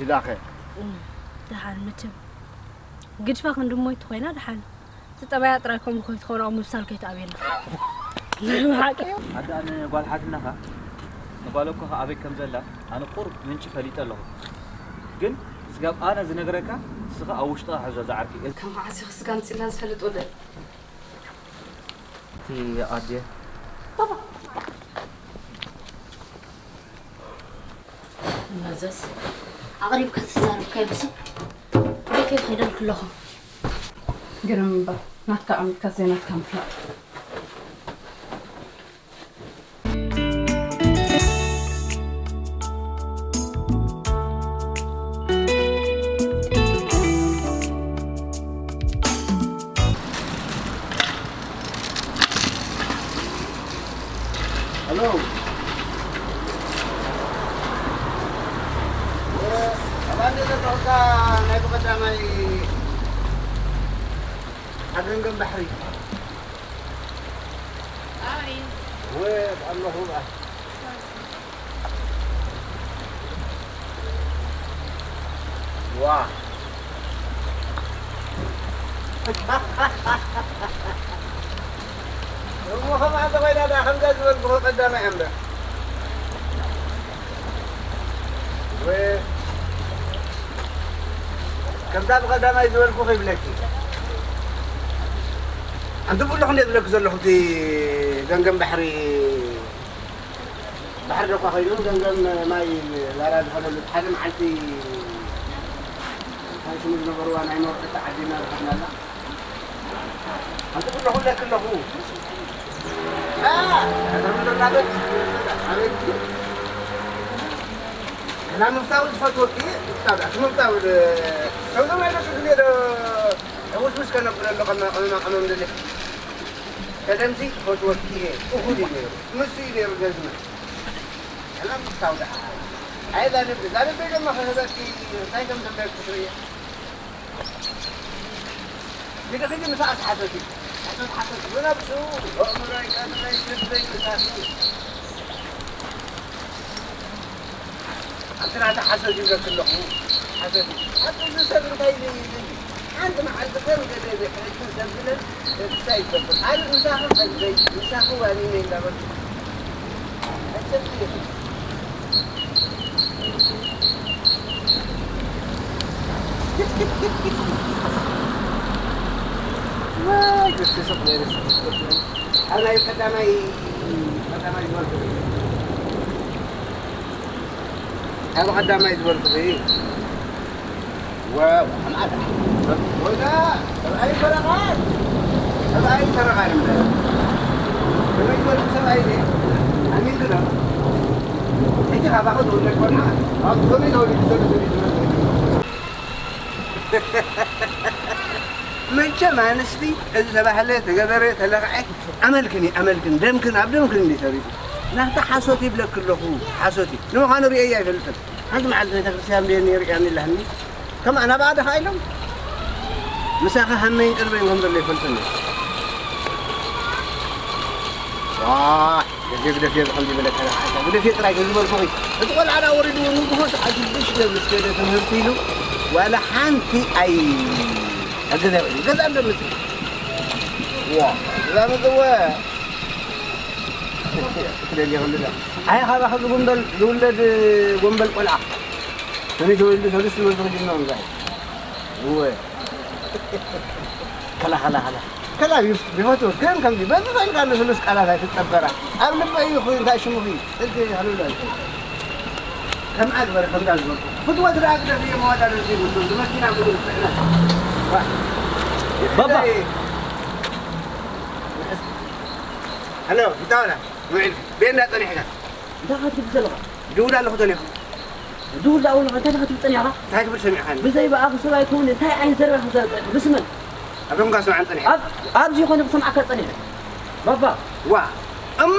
ኢላኸ? እም፣ ደሓን ምችም። ግድፋ ክንዲ እሞ ይትኾይና ደሓን። እቲ ጠባያ ጥራይ ከምኡ ከይትኸውን ኣብ ምብሳል ከይትኣብየና። ናይ ብሓቂ። ኣደ ኣነ ጓል ሓትናኻ፣ ንጓል ኣኮኻ ኣበይ ከም ዘላ ኣነ ቁሩብ ምንጪ ፈሊጠ ኣለኹ። ግን ስጋብ ኣነ ዝነግረካ፣ ንስኻ ኣብ ውሽጥኻ ሕዞ ዝዓርከይ። ካብ መዓስ ኢኺ ስጋ ኣምጺእና ዝፈልጥ ወደ? እቲ ኣዴ። ባባ። መዘዝ ኣቕሪብካ ዝተዛረብካዮ ብስም ቤተይ ከይደልኩ ኣለኹ። ግርም እምበር፣ ናትካ ኣሚትካ ዘይናትካ ምፍላጥ። ሄሎ። ኣባንዴ ዘለኹ እታ ናይ ብቐዳማይ ኣብ ገምገም ባሕሪ። ኣይ። ወይ ኣለኹ በኣ። ዋ። እሞ ከምኣ እንተኾይና ደኣ ከምዛ ዝበልኩኺ ቀዳማይ እምበር። ወይ ከምዛ ብቐዳማይ ዝበልኩኺ ይብለኪ። ኣንቲ ብሎ ክንደይ ዝብለኪ ዘለኹ እቲ ገምገም ባሕሪ ባሕሪ ደኳ ኮይኑ ገምገም ማይ ላራ ዝኾነሉ ሓደ መዓልቲ እንታይ ሽሙ ዝነበርዋ ናይ መወቀቲ ዓዲና ዝኸድናላ። ኣንቲ ኩለኹ ለክ ኣለኹ። ኣ፣ ከተምሎ ናበት፣ ኣቤት። እና ምፍታው ዝፈትወኪ፣ ምፍታው ዳኣ፣ ምፍታው ድ-፣ ከምዞም ናይ ደቂ ግዜ ዶ፣ ሕውስውስ ከነብለሉ ከማ ቅመማ ቅመም ደሊ። ቀደምሲ ክፈትወኪ እየ፣ እኹል እዩ ነይሩ። ንሱ እዩ ነይሩ ገዝና። ሰላም ምፍታው ደኣ። ኣይ፣ እዛ ልቢ፣ እዛ ልቢ ድማ ክህበኪ፣ እንታይ ከም ዘበልኩ ትርእየ። ኪዲ፣ ኪዲ፣ ምሳኣ ሓተቲ። ሓሶት፣ ሓሶት፣ ብነብሱ፣ ኣእምሮይ፣ ቀልበይ፣ ልበይ ምሳኺ። ኣብቲ ናታ ሓሶት ይብለኪ ኣለኹ። ሓሶት። ኣብ ኩሉ ሰብ እንታይ እዩ ዝብል? ሓንቲ መዓልቲ ከም ገለ ዘይሕልክን ሰብ ብለን ደስታ ይገብር። ኣነ ምሳኺ ቀልበይ፣ ምሳኺ ዋኒነይ እንዳበልኩ። ኣሰብየ። ዋይ፣ ክትስቕ ነይሩ። ኣብ ናይ ቀዳማይ፣ ቀዳማይ ዝበልኩ። ኣብ ቀዳማይ ዝበልኩ። ዋው፣ ኣማታ። ወዛ፣ ሰብኣይ ፈረቓን። ሰብኣይ ፈረቓን እምበር። ከመይ ዝበልኩ ሰብኣይ ድዩ? ኣሚንኩ ዶ? ሕጂ ካባኹ ዝውለድ ቆልዓ፣ ኣብ ከመይ ተወሊዱ ዘሎ ሰብ እዩ ዝመስል? መቸም ኣንስቲ፣ እዚ ተባህለ፣ ተገበረ፣ ተለኽዐ፣ ኣመልክን እዩ፣ ኣመልክን፣ ደምክን፣ ኣብ ደምክን እንዲ ሰሪቱ። ናታ ሓሶት ይብለክ ኣለኹ፣ ሓሶት እዩ። ንምዃኑ ርእየያ ኣይፈልጥን። ሓንቲ መዓልቲ ቤተክርስትያን ብየኒ ርእያኒ ኣለህኒ። ከምኣ ናብኣ ደኻ ኢሎም? ምሳኺ ሃመይን ቅርበይን ከም ዘሎ ይፈልጥን እዮም። ዋይ፣ ገዜ ግደፍዮ፣ እዚ ከምዚ በለ ተራ ሓንሳብ ግደፍዮ ጥራይ ተዝበልኩኺ፣ እቲ ቆልዓ ደኣ ወሪድዎ ንግሆ ሰዓት ሽዱሽተ ምስ ከደ ትምህርቲ ኢሉ ዋላ ሓንቲ ኣይ-፣ ኣብ ገዛ ይውዕል። ገዛ ኣሎ መጽእ። ዋ፣ እዛ መጽወ። ትደልዮ ኩሉ ዳ። ኣይ፣ ካባኺ ዝጉንበል፣ ዝውለድ ጎንበል ቆልዓ። ሰበይቲ ወሊዱ ሰለስተ ወርሒ ክጅምር እንታይ? እወ። ከላ፣ ከላ፣ ከላ። ከላ ይፍ-፣ ይፈትዎ። ግን ከምዚ በዚ ኮይንካ ንስሉስ ቃላት ኣይትጸበራ። ኣብ ልበይ እዩ ኮይኑ እንታይ ሽሙ እዩ? ጽድቂ ይኽልሉ ኣይኮን። ከም ኣግበረ ከምዛ ዝበልኩ። ፍትወት ደኣ ግደፍ እየ መዋዳድርቲ ይብሉ። ዝመኪና ምድር ጽዕነት። ዋ። ባባ። ሄሎ፣ እንታይ ወላ? ውዒል። ቤንዳ ጸኒሕካ? እንታይ ክትብል ዘለኻ? ድውል ኣለኹ ተኒኹ። ድውል ዳኣ ወላ እንታይ ክትብል ጸኒሕካ? እንታይ ክብል ሰሚዕካኒ? ብዘይ ብኣኺ ሰብ ኣይኮነን። እንታይ ዓይነት ዘረባ ኢኻ ትዛረብ ጸኒሕካ? ምስ መን? ኣብ ደንጓ ስምዓን ጸኒሐ። ኣብ-፣ ኣብዚ ኮነ ክሰምዓካ ጸኒሐ። ባባ። ዋ፣ እሞ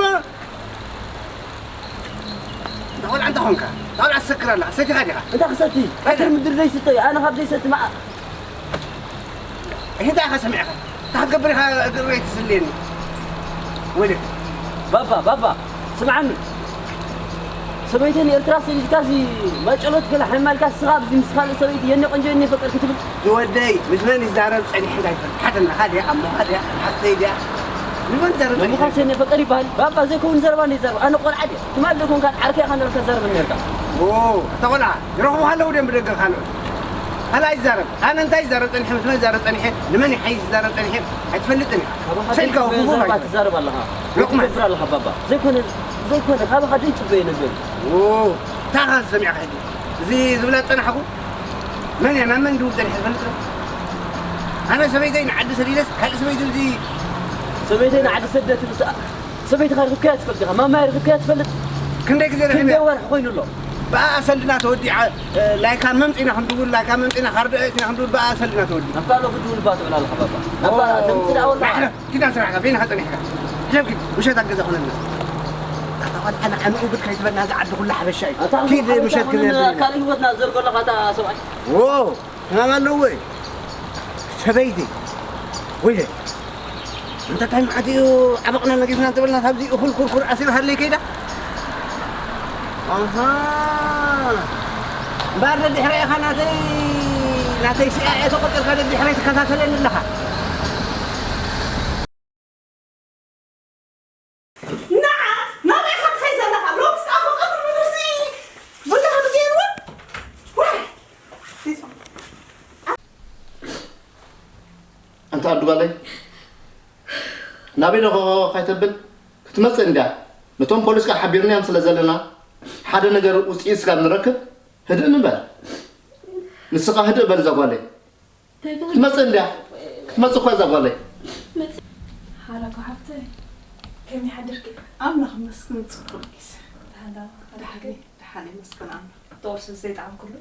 እንተ ቆልዓ እንተ ኾንካ፣ እንተ ቆልዓ ትሰክር ኣለኻ፣ ሰቲኻ ዲኻ? እንታይ ክሰቲ? እንታይ? ሕድር ምድሪ ዘይስተ እዩ። ኣነ ካብ ዘይሰቲ መዓ-፣ እንታይ ኢኻ ሰሚዕካ? እንታይ ክትገብር ኢኻ እግረይ ትስልየኒ? ወይለክ። ባባ፣ ባባ፣ ስምዓኒ። ሰበይተይ ንኤርትራ ሰዲድካ፣ እዚ ማጨሎት ገለ ሓማልካ፣ ንስኻ ኣብዚ ምስ ካልእ ሰበይቲ የኔ ቆንጆ፣ የኔ ፍቅር ክትብል። ዝወደይ፣ ምስ መን ይዛረብ ጸኒሑ እንታይ ይፈልጥ? ሓትነኻ ድያ? ኣሞኻ ድያ? ሓፍተይ ድያ? ምስ መን ይዛረብ ጸኒሑ? መን ይፈልጥ? የኔ ፍቅር ይበሃል? ባባ ዘይከውን ዘረባ እንደ ይዛረብ። ኣነ ቆልዓ ድየ? ትማል ዘይኮንካ ዓርከይ ኢኻ ነርካ ዘረብ ነርካ። ኦ፣ ኣታ ቆልዓ፣ ይረኽቡኻ ኣለዉ ድዮም ብደገ ካልኦት? ካልኣ ይዛረብ። ኣነ እንታይ ይዛረብ ጸኒሐ፣ ምስ መን ይዛረብ ጸኒሐ፣ ንመን ይሓይሽ ይዛረብ ጸኒሐ፣ ኣይትፈልጥን ኢኻ። ካባኻ ሰኢልካ ዘይጽበዮ ወፍኹ ዘረባ ማለት። ትዛረብ ኣለኻ። ሎቕማን። ትገብር ኣለኻ ባባ። ዘይኮነ፣ ዘይኮነ፣ ካባኻ ዘይጽበዮ ነገር። ኦ፣ እንታይ ኢኻ ሰሚዕካ ሕጂ? እዚ ዝብላ ዝጸናሕኩ መን እያ? ናብ መን ድውል ጸኒሐ ዝፈልጥ? ኣነ ሰበይተይ ንዓዲ ሰዲደስ ካልእ ሰበይቲ እዚ ሰበይተይ ንዓዲ ሰደት ምስ ሰበይትኻ ርኽብካያ ትፈልጥ ኢኻ? ማማይ ርኽብካያ ትፈልጥ? ክንደይ ግዜ ክንደይ ረኺበያ? ወርሒ ኮይኑ ኣሎ? ብኣኣ ሰልድና ተወዲዓ፣ እ፣ ላይካ መምጺና ክንድውል፣ ላይካ መምጺና ካርድ ኣእቲና ክንድውል፣ ብኣኣ ሰልድና ተወዲዓ። ናብታ ኣሎ ክትድውል እባ ትብል ኣለኻ ባባ። ናብታ ኦ፣ ተምጽእ ደኣ ወላ። ናሕና ኪዳ ስራሕካ በይንኻ ጸኒሕካ። ሕለፍ ኪድ፣ ውሸት ኣብ ገዛ ኾነና። ኣታ ቆልዓ ንዓንኡ ብድ ከይትበልና እዛ ዓዲ ኩላ ሓበሻ እዩ። ኣታ ኪድ፣ ሓበሻ ምሸት ኾነና ክንብል ካልእ ህይወትና ዘርጎ ኣለኻ ኣታ ሰብኣይ። ዎ፣ ሕማም ኣለዎ ወይ? ሰበይቲ። ወይለ። እንተ ታይ መዓት እዩ ዓበቕና ነጊስና እንትበልና ካብዚ እኹል ኩርኩር ኣሲርሃለይ ከይዳ? ኣሃ። እምበኣር ደድሕረ ኢኻ ናተይ፣ ናተይ ሲኣይኤ ተቖጺርካ ደድሕረይ ትከታተለኒ ኣለኻ። ንዓ፣ ናበይ ኢኻ ትኸይድ ዘለኻ? ሎምስ ኣብ ወቐት ምሉሲ ቡታ ክትገይርዎ? ዋይ! ኣንታ ኣዱ ጓለይ፣ ናበይ ዶ ከይተብል ክትመጽእ እንድያ። ነቶም ፖሊስ ከኣ ሓቢርናዮም ስለ ዘለና፣ ሓደ ነገር ውጽኢት ስጋብ ንረክብ ህድእ ንበል። ንስኻ ህድእ በል እዛ ጓለይ። እንታይ ገለ ክትመጽእ እንድያ። ክትመጽእ እኳ እዛ ጓለይ። መጽእ። ሓላኮ ሓፍተይ፣ ከመይ ሓደርኪ? ኣምላኽ ይመስገን፣ ጽቡቕ እዩ። ደሓን ዶ? ደሓን፣ ደሓን ይመስገን ኣምላኽ። ቁርሲ ዘይጠዓምኩሉ?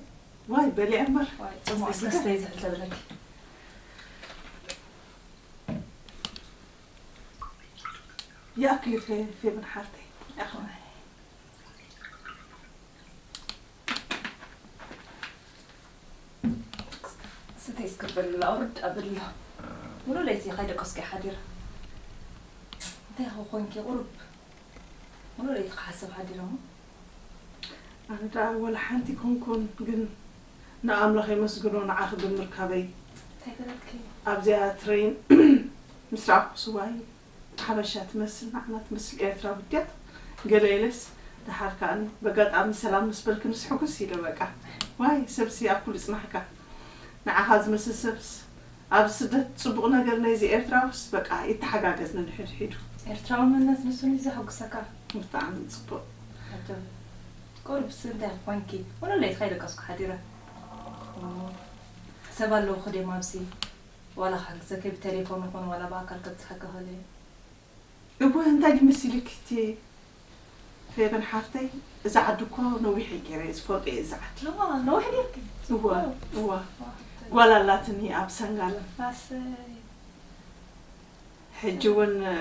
ዋይ፣ በሊዐ እምበር። ዋይ፣ ጽቡቕ ጽቡቕ እዩ። እስከ ስተይ ዝሕል ተብለኪ። ይኣክል ፌ-፣ ፌብን ሓፍተይ። ይኣኽል። ስተይ እስከ በል፣ ኣውርድ ኣብል ኣሎ። ሙሉ ለይቲ ከይደቀስኩ እየ ሓዲረ። እንታይ ኢኻ ኮንኪ ቁሩብ? ሙሉ ለይቲ ክሓስብ ሓዲረ እሞ። ኣነ ደኣ ወላ ሓንቲ ኮንኩን፣ ግን ንኣምላኽ የመስግኖ ንዓኺ ብምርካበይ። እንታይ ገለልኪ? ኣብዚኣ ትሬን ምስ ረኣኹስ ዋይ፣ ሓበሻ ትመስል፣ ንዓና ትመስል ኤርትራዊት ድያ? ገለ ኢለስ፣ ደሓር ከኣ በጋጣሚ ሰላም ምስ በልክንስ ሕጉስ ኢለ በቃ። ዋይ፣ ሰብሲ ኣብ ኩሉ ጽናሕካ። ንዓኻ ዝመስል ሰብስ ኣብ ስደት ጽቡቕ ነገር ናይዚ ኤርትራውስ በቃ ይተሓጋገዝ ነንሕድሒዱ። ኤርትራዊ መንነት ንሱ እዩ ዘሐጉሰካ። ብጣዕሚ ጽቡቕ። ሕቶ ቁሩብስ እንታይ ኮንኪ? ወላ ለይቲ ከይደቀስኩ ሓዲረ። እሞ ሰብ ኣለውኺ ድዮም ኣብዚ? ዋላ ክሕግዘኪ ብቴሌፎን ይኹን ዋላ ብኣካል ከብጽሓኪ ክእል እየ። እወ፣ እንታይ ድዩ መሲልኪ እቲ ፌቨን ሓፍተይ፣ እዛ ዓዲ እኮ ነዊሕ እየ ገይረ እየ ዝፈልጦ እየ እዛ ዓዲ። እዋ፣ ነዊሕ ጌርኪ? እወ፣ እዋ። እዋ፣ ሓፍተይ። ጓል ኣላትኒ ኣብ ሰንጋለን። ኣሰይ። ሕጂ እውን፣ እ፣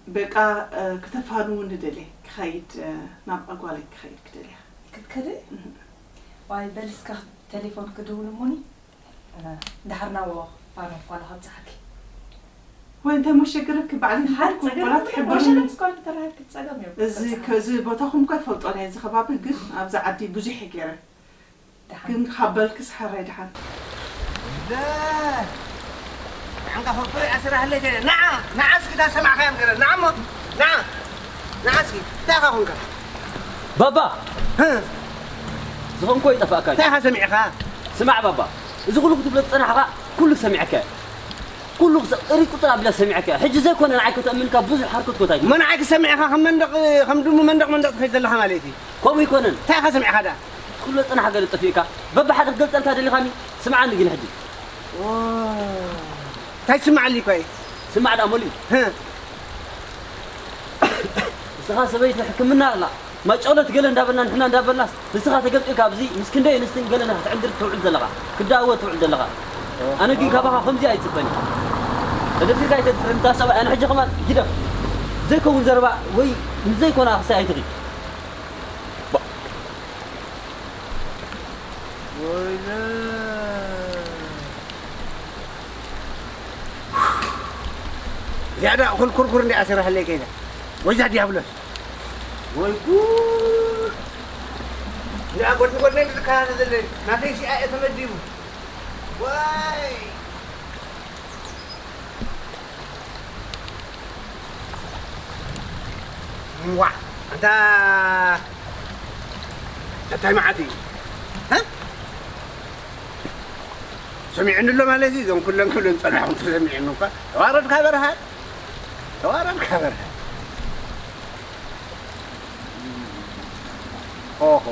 በቃ፣ እ፣ ክተፋንውኒ ደልየ ክኸይድ፣ እ፣ ናብ ጓለይ ክኸይድ ክደልያ። ክትከዲ? እህ። ዋይ፣ በል እስከ ቴሌፎን ክድውል እሞኒ። ደሓር ናብ ፋኖ ኳላ ከብጽሓኪ። ወይ እንታይ መሸገረኪ? ባዕለይ ሓር ንሓድኩ ጸገም ቆላ የብሉን። ትሕብርኒ። ወሸላ ምስ ኳላ ተራኺብኪ ጸገም የብሉን። እዚ ከብጽሓ። ከዚ ቦታኹም እኮ ይፈልጦ ናይ እዚ ከባቢ፣ ግን ኣብዛ ዓዲ ብዙሕ ይገረ። ደሓን። ግን ካብ በልክስ ሓራይ ደሓን። ለ-፣ ንዓንካ ኮርኮር ኣስራ ሃለይ ከ-፣ ንዓ፣ ንዓ እስኪ እታ ሰማዕካያ ገለ፣ ንዓ እሞ፣ ንዓ፣ ንዓ እስኪ፣ እንታይ ኢኻ ኮንካ? ባባ! ህ? ዝኾንኮ ይጠፋእካ እዩ። እንታይ ኢኻ ሰሚዕካ? ስማዕ ባባ፣ እዚ ኩሉ ክትብሎ ዝጸናሕካ ኩሉ ሰሚዕካዮ። ኩሉ ክሰ-፣ ሪቁ ጥራ ብለ ሰሚዕካዮ። ሕጂ ዘይኮነ ንዓይ ከተእምንካ ብዙሕ ሃርኮት ኮታይ። እሞ ንዓይ ክሰሚዕካ ከም መንደቕ፣ ከም ድሙ መንደቕ መንደቕ ትኸይድ ዘለኻ ማለት እዩ። ከምኡ ይኮነን። እንታይ ኢኻ ሰሚዕካ ደኣ? ኩሉ ጽናሕ ገለ ጠፊእካ። በብሓደ ክገልጸልካ ደሊኻኒ? ስምዓኒ ግን ሕጂ። ኦ፣ እንታይ ትስምዓኒ እኮ እዩ? ስማዕ ደኣ መሊኡ። ህ። ንስኻ ሰበይቲ ሕክምና ኣላ። ማጨሎት ገለ እንዳበልና ንሕና እንዳበልናስ ንስኻ ተገልጢልካ ኣብዚ ምስ ክንደይ ኣንስትን ገለና ክትዕንድር ትውዕል ዘለኻ፣ ክዳወ ትውዕል ዘለኻ። ኣነ ግን ካባኻ ከምዚ ኣይጽበን። ተደፊርካ ኣይተድፍረኒ፣ እታ ሰብኣይ ኣነ ሕጂ ከማን ግደፍ። ዘይከውን ዘረባ ወይ ንዘይኮነ ክሳይ ኣይትኺድ። ባ-፣ ወይለ። ዝያዳ እኹል ኩርኩር እንዲኣ ሰራሕለይ ከይዳ። ወይዛ ዲያብሎስ። ወይ ጉድ። እዚኣ ጎድኒ ጎድነይ ዝከታተል ዘሎ ናተይ ሲኣይኤ ተመዲቡ። ዋይ! ዋዕ! ኣንታ እንታይ መዓት እዩ? እ? ሰሚዑኒ ኣሎ ማለት እዩ። እዞም ኩለን ኩለን ጸናሕኩም ተሰሚዑኒ እኳ። ተዋረድካ በርሃ። ተዋረድካ በርሃ። ኦሆ።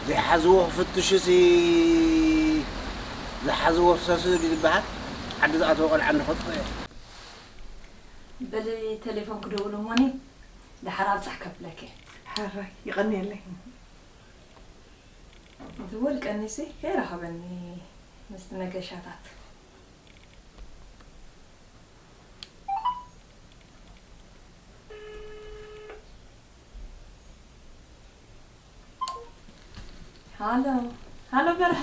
ዘይሓዝዎ ክፍትሹሲ፣ ዝሓዝዎ ፍሰሱ ድዩ ዝበሃል? ዓዲ ዝኣተወ ቆልዓ እንድኸጥፎ እየ። በሊ፣ ቴሌፎን ክደውል እሞኒ፣ ደሓር ኣብጻሕ ከብለኪ። ሓራይ፣ ይቐንየለይ። ዝወል ቀኒሲ ከይረኸበኒ ምስቲ መገሻታት። ሃሎ፣ ሃሎ በርሀ፣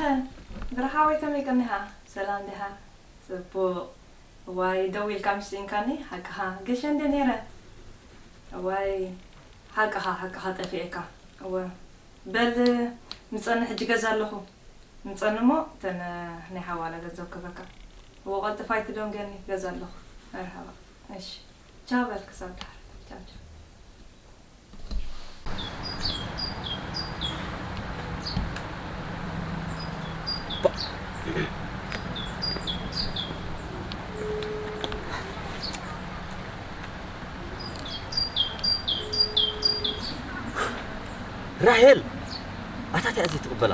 ብርሃወይ ከመይ ቀኒኻ? ሰላም ዲኻ? ጽቡቕ። እዋይ፣ ደው ኢልካ ምስ ስኢንካኒ፣ ሓቅኻ፣ ገሸ እንደ ነይረ። እዋይ፣ ሓቅኻ፣ ሓቅኻ ጠፊኤካ። እወ፣ በል፣ ምጸኒ፣ ሕጂ ገዛ ኣለኹ። ምጸኒ እሞ፣ እተን ናይ ሓዋላ ገንዘብ ክህበካ። እወ፣ ቀልጥፍ ኣይትደንጉየኒ፣ ገዛ ኣለኹ። መርሃባ። እሺ። ቻው በል፣ ክሳብ ደሓር። ቻው፣ ቻው። ራሄል! ኣታ እንታይ እያ ዘይትቕበላ?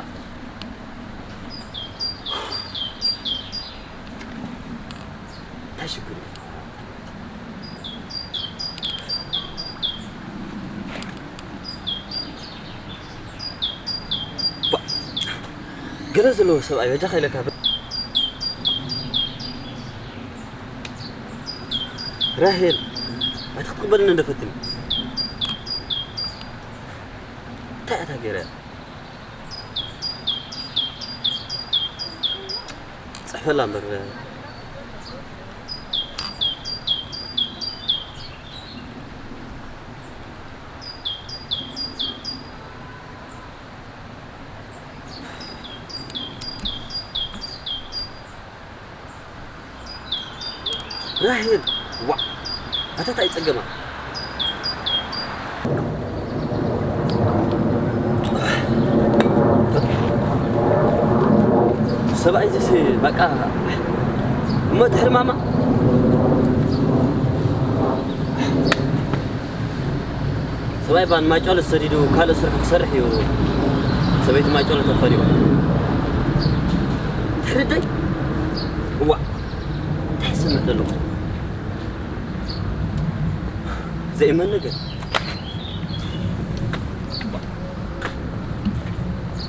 እንታይ ሽግር እዩ? ባ-፣ ገለ ዘለዎ ሰብኣይ በጃኻ ኢለካ በ-፣ ራሄል፣ ኣይትክትቅበልኒ እንደ ፈትኒ። እንታይ እያ እታ ገይረ? ጽሕፈላ እምበር። ራሄል፣ ዋዕ! ኣታ እንታይ ጸገማ? ሰብኣይ እዚስ በቃ እሞ ድሕሪ ማማ ሰብኣይ ባን ማይጨሎ ሰዲዱ ካልእ ስራሕ ክሰርሕ እዩ። ሰበይቲ ማይጨሎ ተፈንዩ። ትርደይ? እዋ፣ እንታይ ይሰምዕ ዘለኹ? ዘይመን ነገር።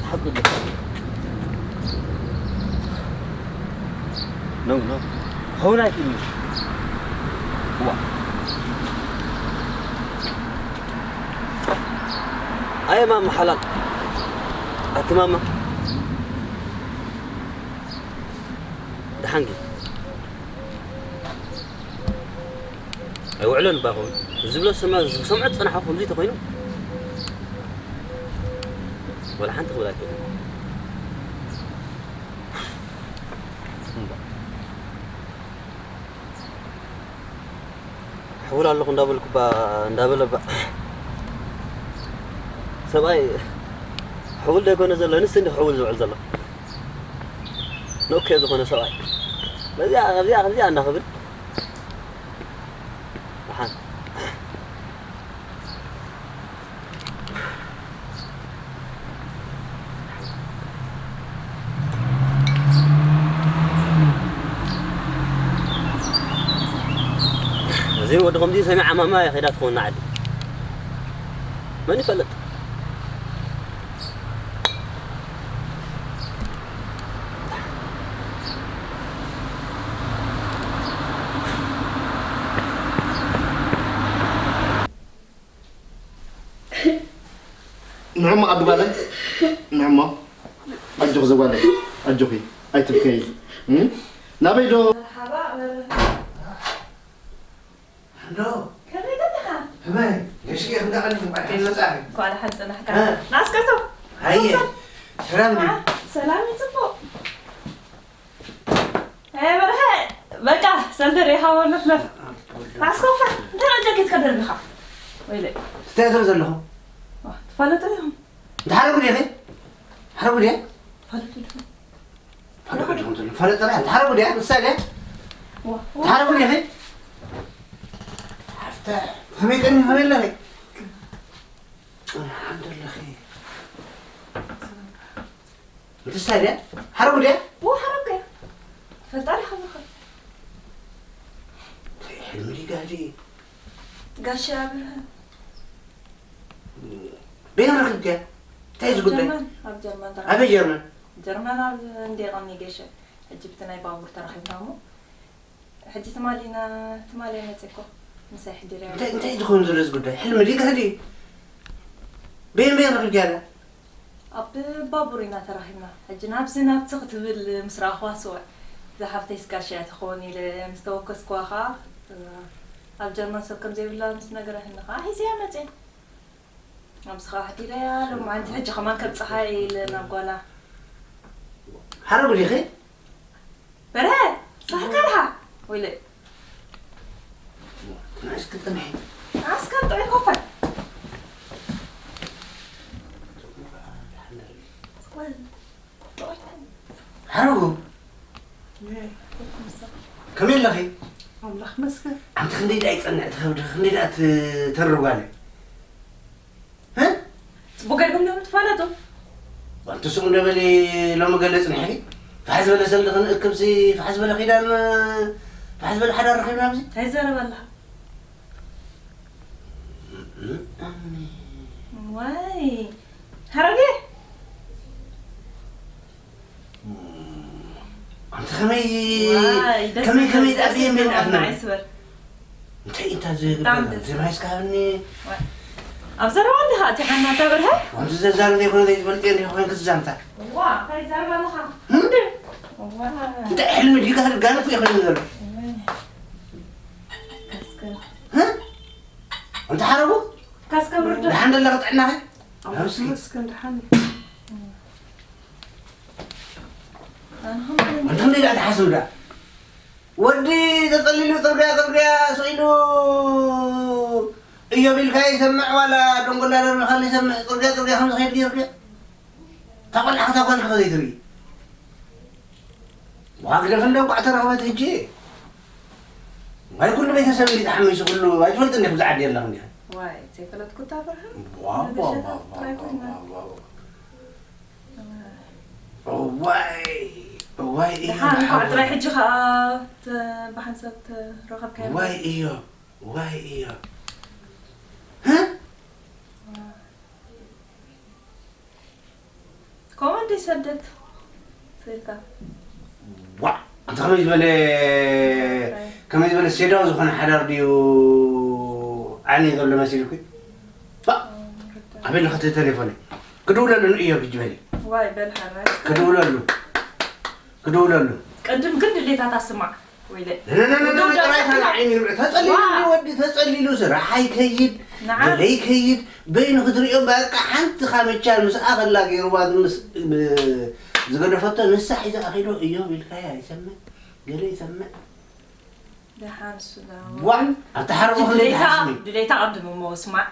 ሓቂ ኣለካ። ኖ፣ ኖ። ሆን ኣይክእልም። ዋ። ኣየ ማማ ሓላል። ኣቲ ማማ። ደሓንጊ። ኣይውዕሎን እባ ኸውን። ዝብሎ ዝሰምዖ፣ ዝሰምዖ ዝጸናሕኩ ከምዚ ተኾይኑ፣ ወላ ሓንቲ ክብል ኣይክእልን። እምባ። ሕውል ኣለኹ እንዳበልኩ እባ፣ እንዳበለ እባ። ሰብኣይ ሕውል ዶ ኣይኮነ ዘሎ፣ ንስቲ እንዲ ክሕውል ዝውዕል ዘሎ። ንእኩየ ዝኾነ ሰብኣይ። በዚኣ፣ ኣብዚኣ፣ ከምዚኣ እንዳኽብል። ደሓን። እዚ ወዲ ከምዚ ሰሚዓ ማማ እያ ከይዳ ትኸውን ንዓዲ። መን ይፈልጥ? ንዕሞ ኣዱባለ፣ ንዕሞ። ኣጆኺ ዘጓለይ፣ ኣጆኺ፣ ኣይትብከዪ። እም? ናበይ ዶ? መርሓባ፣ መርሓባ። እንዶ። ከመይ ደለኻ? ከመይ? እሺ፣ ክንዳ ቀሊል እንኳን ሓንሳብ ጻዕሪ። እንኳን ደሓን ጸናሕካ። እ። ናስከቶ። ሃየ። ሰላም ድዩ? ሰላም እዩ፣ ጽቡቕ። እ፣ በርሀ፣ በቃ፣ ሰልደር ኢኻ ወለፍለፍ። ናስከፋ፣ እንታይ ነው ጃኬት ከደርግኻ? ወይለ። እንታይ ትርኢ ዘለኹ? ዋ፣ ትፋለጡ ዲኹም? እንታይ ሓረጉ ዲኺ? ሓረጉ ድየ? ትፋለጡ ዲኹም? ፋለጥ ዲኹም ትብሉ? ፋለጥ ጥራሕ፣ ተሓረጉ ድያ? ንሳ ድያ? ዋ፣ ዋ። ተሓረጉ ዲኺ? ሓፍተ፣ ከመይ ቀኒ፣ ከመይ ኣለኺ? ሓምድ ኣለኺ። ንሳ ድያ? ሓረጉ ድያ? ዋ፣ ሓረጉ እያ። ፈጣሪ ሓበርካ። እንታይ ሕልሚ ድዩ ጋህዲ? ጋሻ ኣብርሃ። በየን ረኺብኪያ? እንታይ እዩ ዝጉዳይ? ጀርመን፣ ኣብ ጀርመን ተራ-፣ ኣበይ ጀርመን? ጀርመን ኣብ እንደ ቀኒ ገሸ። ሕጂ ብቲ ናይ ባቡር ተራኺብና እሞ፣ ሕጂ ትማሊ ኢና፣ ትማሊ እየ መፅእ እኮ። ምሳይ ሕዲረ። እንታይ፣ እንታይ ዝኸውን ዘሎ እዚ ጉዳይ? ሕልሚ ድዩ ጋህዲ? በየን በየን ረኺብኪያ? ኣብ ባቡር ኢና ተራኺብና። ሕጂ ናብዚ ናብቲ ክትብል ምስ ረኣኽዋ ስወዕ፣ እዛ ሓፍተይስ ጋሻ እያ ትኸውን ኢለ ምስ ተወከስክዋ ኸዓ፣ ኣብ ጀርመን ሰብ ከም ዘይብላ ምስ ነገረትኒ ኸዓ ሒዘያ መፅየ። ኣብዚ ኸዓ ኣሕዲረያ ሎማዓንቲ፣ ሕጂ ኸማን ከብፅሓ እየ ኢለ ናብ ጓላ። ሓረጉ ዲኺ? በረ፣ ሳሕካ ድሓ? ወይለ። ናይስ ክጥንሒ። ኣስከ ጥዑይ ኮፈ። ሓረጉ። ከመይ ኣለኺ? ኣምላኽ መስገን። ኣንቲ ክንደይ ደኣ ይጸንዕ እቲ ከብዲ፣ ክንደይ ደኣ ትተርር ጓለይ? እ? ጽቡቕ ገርኩም ዶ ትፋለጡ? ኣንቲ ስቕ እንደ በሊ ሎሚ ገለ ጽንሒ። ፋሕ ዝበለ ሰልዲ ክንእክብሲ፣ ፋሕ ዝበለ ኪዳን፣ ፋሕ ዝበለ ሓዳር ረኺብና ኣብዚ። እንታይ ትዛረብ ኣለኻ? ዋይ፣ ሓረጌ። ኣንቲ ከመይ፣ ዋይ፣ ደስ ከመይ፣ ዝብል፣ ከመይ ደስ ደኣ ብየን ዝብል በየን ኣፍና? ዋና ኣይስበር። እንታይ እንታ ዝግበር? ብጣዕሚ ደስ ዜማ ዝብል። ይስካብኒ። ዋይ። ኣብ ዘረባ እንዲኻ ኣቲሓና፣ እንታ በርሀ? ኣንቲ ዘዛርብ ዘይኮነ ዘይትፈልጥ እንዲኻ ኮይንክ ትዛምታ። ዋ፣ እንታይ ትዛረብ ኣለኻ? ህም? ዋ። እንታይ ሕልሚ ድዩ? ጋር-፣ ጋር እኮ ይኾይኑ ዘሎ። ዋይ። እስከ። ህም? ኣንቲ ሓረጉ? ካስከ ብርዶ። ደሓን ደለኻ ጥዕናኸ? ኣምላኽ ኣምስኪ። ይመስገን ደሓን። ኣንታ እንዴ ደኣ ትሓስብ ደኣ? ወዲ ተጸሊሉ ጽርግያ ጽርግያ ስኢሉ እዮብ ኢልካ ይሰምዕ ዋላ ደንጎላ ደርቢኻሉ ይሰምዕ ጽርግያ ጽርግያ ከም ዝኸይድ ገይርካ? እታ ቆልዓ ክታ ጓል ከ ዘይትርኢ? ዋግደፍ እንደ እንኳዕ ተረኽበት ሕጂ። ዋይ ኩሉ ቤተሰብ እንዲ ተሓሚሱ ኩሉ ኣይትፈልጥን ዲኹም ዝዓዲ የለኹም ዲኹም። ዋይ፣ ዘይፈለጥኩ እታ ብርሃን። ዋ፣ ዋ፣ ዋ፣ ዋ፣ ጥራይ ዋ፣ ኮይና። ዋ፣ ዋ። እዋይ፣ እዋይ፣ እዩ ደሓን፣ እንኳዕ ሓወይ። ጥራይ ሕጂ ኸኣ ተ-፣ ብሓንሳብ ተረኸብካዮ። እዋይ፣ እዩ። እዋይ፣ እዩ። ህ? ኮመንት ይሰደት ስልካ። ዋ፣ ኣንታ ከመይ ዝበለ፣ ከመይ ዝበለ ሴዳው ዝኾነ ሓዳር ድዩ ዓኒ ዘሎ መሲልኩ? ባ፣ ኣበይ ኣለኸ እቲ ቴሌፎን? ክድውለሉ ንእዮ ብጅ በሊ። ዋይ፣ በል ሓራይ። ክድውለሉ። ክድውለሉ። ቅድም ግን ድሌታታ ስማዕ። ወይለ። ነ፣ ነ፣ ነ፣ ነ፣ ወዲ ጥራይ ወዲ ታና ዓይኒ ይርእ። ተጸሊሉ ዋ። እንዲ ወዲ ተጸሊሉ ስራሕ ኣይከይድ፣ ንዓ። ገለ ይከይድ፣ በይኑ ክትርእዮ በቃ ሓንቲ ካምቻል ምስ ኣኸላ ገይርዋ ምስ፣ ብ-፣ ዝገደፈቶ ንሳ ሒዛ ኣኺዶ እዮ ኢልካያ ይሰምዕ፣ ገለ ይሰምዕ። ደሓን እሱ ዳ። ዋ፣ ኣታ ሓረጎ ክንደይ ድሌታ፣ ትሓስቢ? ድሌታ ቅድም እሞ ስማዕ።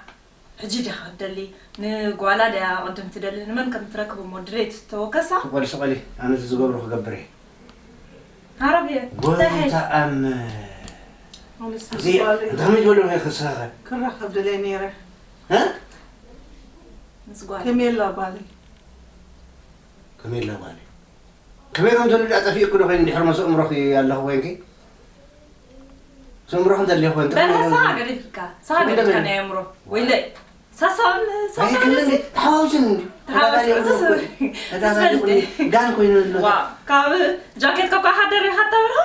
ሕጂ ዲኻ ትደሊ? ንጓላ ድያ ቅድም ትደሊ? ንመን ከም ትረክብ እሞ ድሌት ተወከሳ? ስቆሊ፣ ስቆሊ፣ ኣነ እዚ ዝገብሮ ክገብር እየ። ዓረብ እየ። እንታይ ሓይሽ? ጎይታ ኣም-፣ ኣነስ ምስ እዚ ጓለይ እንታይ ከመይ ዝበሉ ነው ክስራኸ? ክራኸብ ደልየ ነይረ። እ? ምስ ጓል። ከመይ ኣላ ጓለይ? ከመይ ኣላ ጓለይ? ከመይ ከም ዘሎ ድኣ ጠፊእኩ ዶ ኮይኑ ድሕሪ መስ ኣእምሮኺ ኣለኹ ኮይንኪ? ኣእምሮኺ እንተልዩ ኮይኑ በርሀ ከመይ ሳሃ ከም ገዲፍካ፣ ሳሃ እንታይ ገዲፍካ በለ? ናይ ኣእምሮ። ወይለ፣ ሳሳውን ሳሳውን ኣይክልን፣ ተሓዋውስን እንዲ። ተሓዋውስ፣ ተዳባሊቑ ዕስስ። እኮ። ተዳባሊቑ ዕስስ። ጋን ኮይኑ ኣሎ። ዋ፣ ካብ ጃኬት ካብ ሓደር ኢኻ እተብርሃ?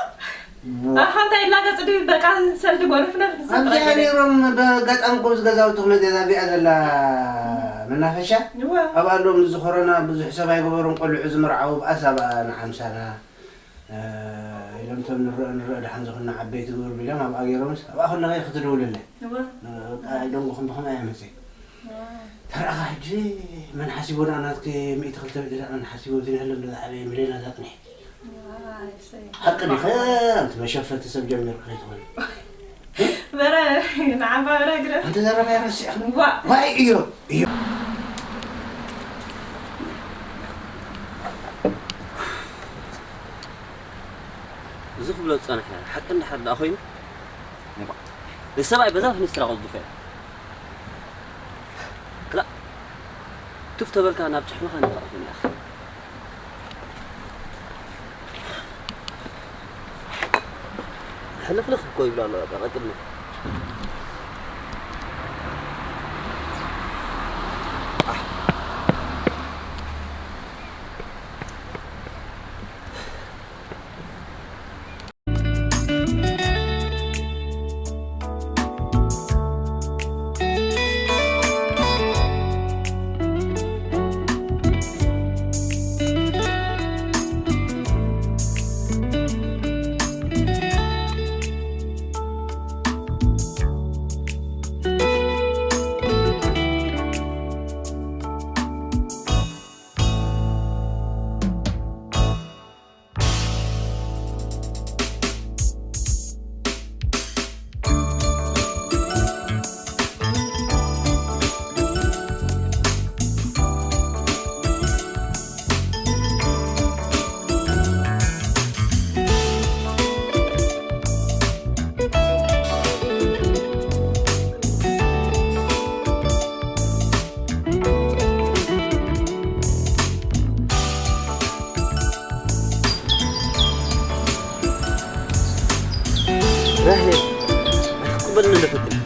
ዋ። ኣኻ እንታይ ኢላ ገጽ ድዩ? በቃ ሰልዲ ጎነፍነፍ ንሰብ ኣብዚኣ ጥራይ ገለ። ነይሮም በጋጣሚ እኮ ኣብዚ ገዛውቲ ክመጽእ እዛ ኣብዚኣ ዘላ መናፈሻ። እዋ። ኣብኣ ኣለዎም እዚ ኮሮና ብዙሕ ሰብ ኣይገበሩን ቆልዑ ዝምርዓዉ ብኣስ ኣብኣ ንሓምሳና። ኢሎም፣ እቶም ንረአ ንረአ ደሓን ዝኾንና ዓበይቲ ግብር ቢሎም ኣብኣ ገይሮምስ ኣብኣ ከለኺ ክትድውልለይ። እወ። በቃ ኣይደንጎኹም ብኸምኣ እያ መፅእ። እወ። ተረኣኻ ሕጂ መን ሓሲቡ ደኣ ናትኪ ሚእቲ ክልተ ሚእቲ ደኣ መን ሓሲቡ፣ እቲ ንህለም ዝዓበየ ሚልዮናት ኣጥንሒ። እወ፣ እሰይ። ሓቂ ዲኸ? ኣንቲ መሸፈቲ ሰብ ጀሚርካ ከይትኾኒ። በረ፣ ንዓባ በረ ግረ። ኣንቲ ዘረባ ረሲዕኽኒ። ዋ። ዋይ እዩ፣ እዩ። እዚ ክብሎ ዝጸንሐ ሓቂ እንድሓር ደኣ ኮይኑ፣ እዚ ሰብኣይ በዛ ፍኒስትራ ክዝድፎ እየ። ክላእ፣ ቱፍ ተበልካ ናብ ጭሕምኻ ንኽኣትወኒ ኢኻ። ሕልኽልኽ እኮ ይብሎ ኣሎ፣ በቃ ቀጥልና። ራሄል፣ ኣይትቅበልኒ እንዶ ፈትን።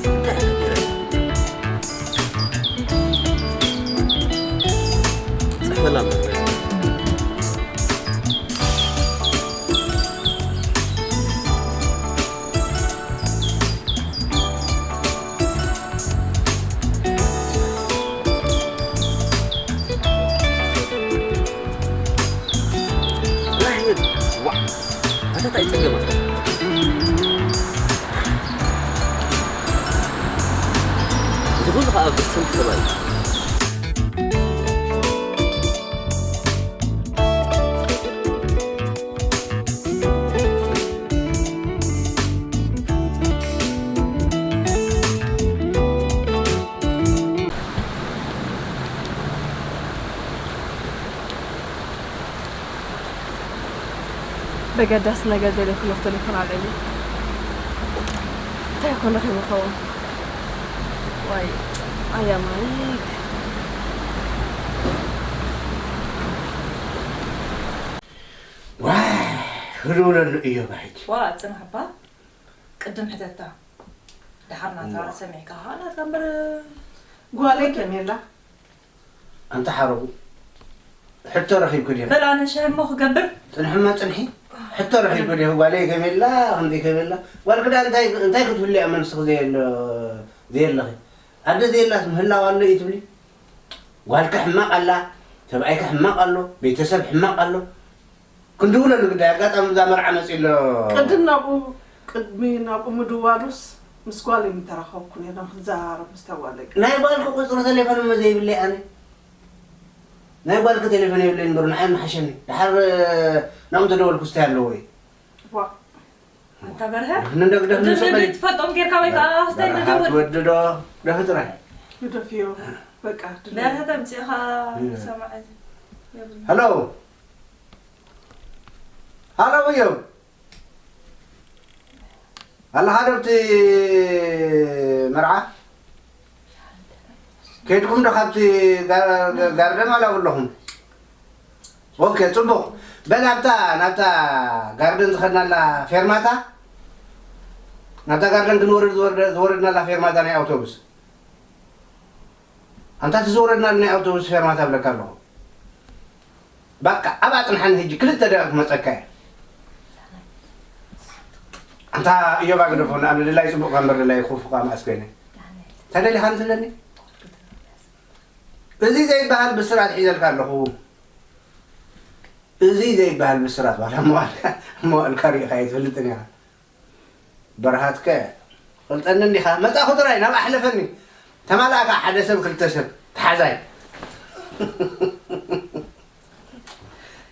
እንታይ ኢኻ ትብል? ጽሕፈላ እምበር። ራሄል፣ ዋእ፣ ኣታ እንታይ ጸገማ? እዚ ኩሉ ኸኣ ብስም ሰብኣይ። በገዳስ ነገር ደልየክሎ ቴሌፎን ኣልዒሉ። እንታይ ይኾን ረኺቡ ይኸውን? ዋይ፣ ኣያ ማሪክ። ዋይ፣ ክድውለሉ እዮ ባሕጂ። ዋ፣ ጽናሕ እባ። ቅድም ሕተታ። ደሓር ናታ እሞ። ሰሚዕካ፣ ኸኣ ናትካ እምበር። ጓለይ ከመይ ኣላ? ኣንታ ሓረጉ፣ ሕቶ ረኺብኪ ዲኺ? በል ኣነ ሻሂ እሞ ክገብር። ጽንሒ እሞ ጽንሒ። ሕቶ ረኺብኪ ዲኺ? ጓለይ ከመይ ኣላ? ክንደይ ከመይ ኣላ? ጓልኪ ደኣ እንታይ፣ እንታይ ክትብሊ እያ መንስኺ ዘየሎ-፣ ዘየለኺ? ኣደ ዘየላስ ምህላው ኣሎ እዩ ትብሊ? ጓልኪ ሕማቕ ኣላ፣ ሰብኣይኪ ሕማቕ ኣሎ፣ ቤተሰብ ሕማቕ ኣሎ። ክንድውለሉ ግዳይ፣ ኣጋጣሚ እዛ መርዓ መጺኡ ኣሎ። ቅድም ናብኡ፣ ቅድሚ ናብኡ ምድዋሉስ ምስ ጓለይ ምተራኸብኩ ነይረ፣ ክዘራረብ ምስታ ጓለይ። ናይ ጓልኪ ቁጽሪ ቴሌፎን እሞ ዘይብለይ ኣነ። ናይ ጓልኪ ቴሌፎን የብለይን እምበር ንዓይ ምሓሸኒ። ደሓር ናብኡ እንተደወልኩ እንታይ ኣለዎ እዩ? ዋ። ኣንታ በርሀ፣ ንደግደፍ ቅድም ንስቕ በሊ። ንብል ትፈልጦም ጌርካ ወይ ከዓ በርሀ ክስታይ ንደውል። ትወድዶ? ደፊ ጥራይ። ግደፍዮ። በቃ፣ ድለ-፣ በርሀ ተምፅእኻ እየ። ሰማዕ የብሉ። ሃሎ። ሃሎ፣ እዮብ። ኣለኻ ዶ ኣብቲ መርዓ? ከይድኩም ዶ ካብቲ ጋ-፣ ጋርደን ዋላ ኣለኹም? ኦኬ፣ ጽቡቕ። በል ኣብታ፣ ናብታ ጋርደን ዝኸድናላ ፌርማታ፣ ናብታ ጋርደን ክንወርድ ዝወርደ-፣ ዝወረድናላ ፌርማታ ናይ ኣውቶቡስ። ኣንታ እቲ ዝወረድናሉ ናይ ኣውቶቡስ ፌርማታ እብለካ ኣለኹ። በቃ፣ ኣብኣ ጽንሓኒ፣ ሕጂ ክልተ ደቂቕ ክመጸካ እየ። ኣንታ እዮብ ኣግደፎ፣ ንኣነ ድላይ ጽቡቕካ እምበር ድላይ ክፉእካ መኣስ ኮይነ። እንታይ ደሊኻ ንትብለኒ? እዚ ዘይበሃል ብስራት ሒዘልካ ኣለኹ። እዚ ዘይበሃል ብስራት ዋላ መዋልካ መዋልካ ርኢኻ ኣይትፈልጥን ኢኻ። በርሃትከ ፈልጠኒ እንዲኻ መጻኹ ጥራይ ናብ ኣሕለፈኒ። ተማላእካ ሓደ ሰብ ክልተ ሰብ ተሓዛይ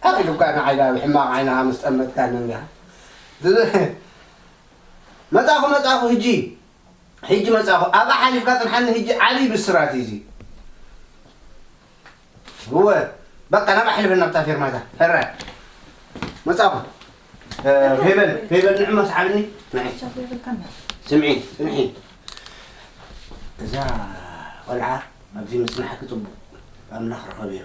ኣኺሉካ ንዓይ ናብ ሕማቕ ዓይንኻ ምስ ጠመጥካኒ እንዲኻ። መጻኹ መጻኹ ህጂ ሕጂ መጻኹ ኣብኣ ሓሊፍካ ጽንሓኒ ህጂ ዓብዪ ብስራት እዩ እዚ። እወ በቃ ናብ ኣሕልፈን ናብታ ፌርማታ ሕራይ መጻኹ። ፌበል ፌበል ንዕሞ ሰዓብኒ። ንዒ ስምዒ ጽንሒ። እዛ ቆልዓ ኣብዚ ምጽናሕኪ ጽቡቕ ኣምላኽ ርኸብዮ።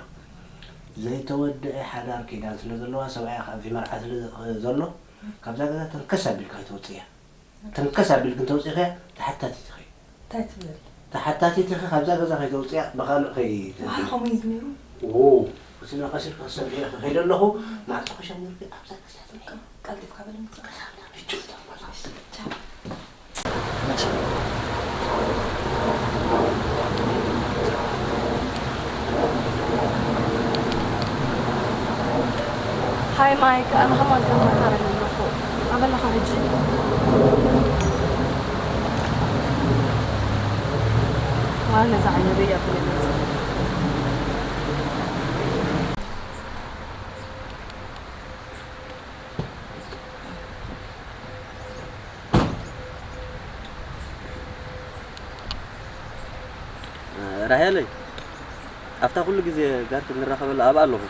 ዘይተወድአ ሓዳር ኪዳን ስለ ዘለዋ ሰብኣያ ኣብዚ መርዓ ስለ ዘሎ ካብዛ ገዛ ተንከስ ኣቢልካ ኣይተውፅእያ። ተንከስ ኣቢልኪ እንተውፂእኽያ ተሓታቲት ኢኺ። እንታይ ትብል? ተሓታቲት ኢኺ። ካብዛ ገዛ ከይተውፅእያ ብኻልእ ከይ- ባዕሉ ከምኡ እዩ ነይሩ። ዎ፣ እስና ቀስ ኢልካ ክትሰምዕዮ ኢኺ። ከይደ ኣለኹ ማዕጾ ክሸምርኪ ኣብዛ ገዛ ትንኪ። ቀልጢፍካ በለኒ። ሃይ ማይክ፣ ኣነ ከማን ከም መካረኒ ኣለኹ። ኣበለኻ ሕጂ? ዋላ ነዛ ዓይነ በይ ኣቢለ መጽእ። ራሄለይ፣ ኣብታ ኩሉ ግዜ ጋር ክንራኸበሉ ኣብኣ ኣለኹ።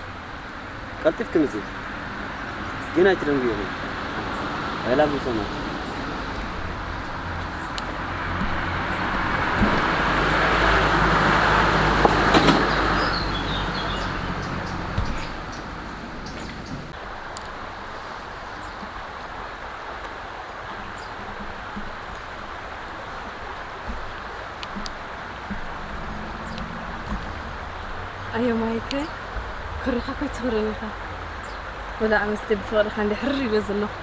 ቀልጢፍኪ ምጺ። ግን ኣይትደንግዩ ኢኹም። I love you so much. ኣዮ ማይከ፣ ክርኻ ከይትኽረኒ ኢኻ። ወላ ኣነስ ብፍቕርኻ እንዲ ሕርር ኢለ ዘለኹ።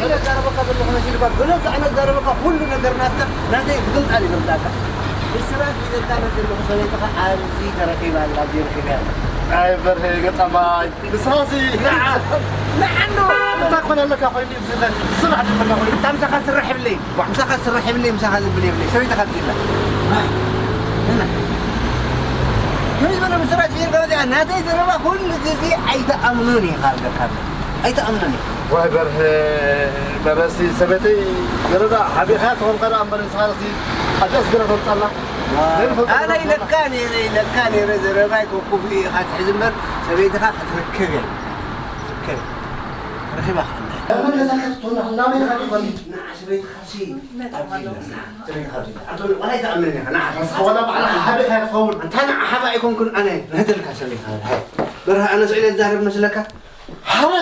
ኣነ ዛረበካ ዘለኹ መሲልካ፣ ብነፃ ኣነ ዛረበካ፣ ኩሉ ነገር ናትካ፣ ናተይ ብግምጣል እዩ ዝምጻእካ። ብስራት ኢለካ ዘለኹ ሰበይትኻ ኣብዚ ተረኺባ ኣላ፣ ኣብዚ ረኺበያ ኣላ። ኣይ በርሄ ገጣማይ፣ ንስኻሲ ንዓ፣ ንዓ እንዶ። እንታይ ኮነ ኣለካ ኮይኑ እዩ ዝብለኒ? ስራሕ ኣለካ ኮይኑ። እታ ምሳኻ ስራሕ የብለይን። ዋ፣ ምሳኻ ስራሕ የብለይን፣ ምሳኻ ዝብል የብለይን። ሰበይትኻ ኣብዚ ኣላ። ዋይ፣ ንና። ከመይ ዝበለ ብስራት እዩ ገዛ፣ ናተይ ዘረባ ኩሉ ግዜ ኣይትኣምኑን ኢኻ፣ ኣለካ። ኣይትኣምኑን ኢኻ። ዋይ በርሀ፣ በረሲ ሰበይተይ ገረዳ ሓቢኻ ትኾንካ ደኣ እምበር ንስኻ ሲ ኣዳስ ግረ ተምጻላ። ዋይ፣ ዘይንፈልጦ ኣነ ነገር ኢለካ ነይረ፣ ኢለካ ነይረ፣ ዘረባይ ከኩፍ ኢኻ ትሕዝ እምበር ሰበይትኻ ክትረክብ እያ። ትረክብ። ረኺባኻ እንዳ። ኣብ ገዛኻ ክትኾን፣ ናበይ ኢኻ ትኾን? ንዓ ሰበይትኻ ሲ መጣ ኣብዚ ኣሎ። ኢላ። ሰበይትኻ ኣብዚ ኢላ። ኣንቶኒ፣ ዋላ ኣይትኣምንን ኢኻ። ንዓ። ንስኻ ዋላ ባዕልኻ ሓቢኻ ትኸውን። ኣንታ ንዓ ሓባ ኣይኮንኩን ኣነ። ነህተልካ ሰበይትኻ። ሃይ። በርሀ፣ ኣነ ስኢለ ዝዛረብ መስለካ? ሓደ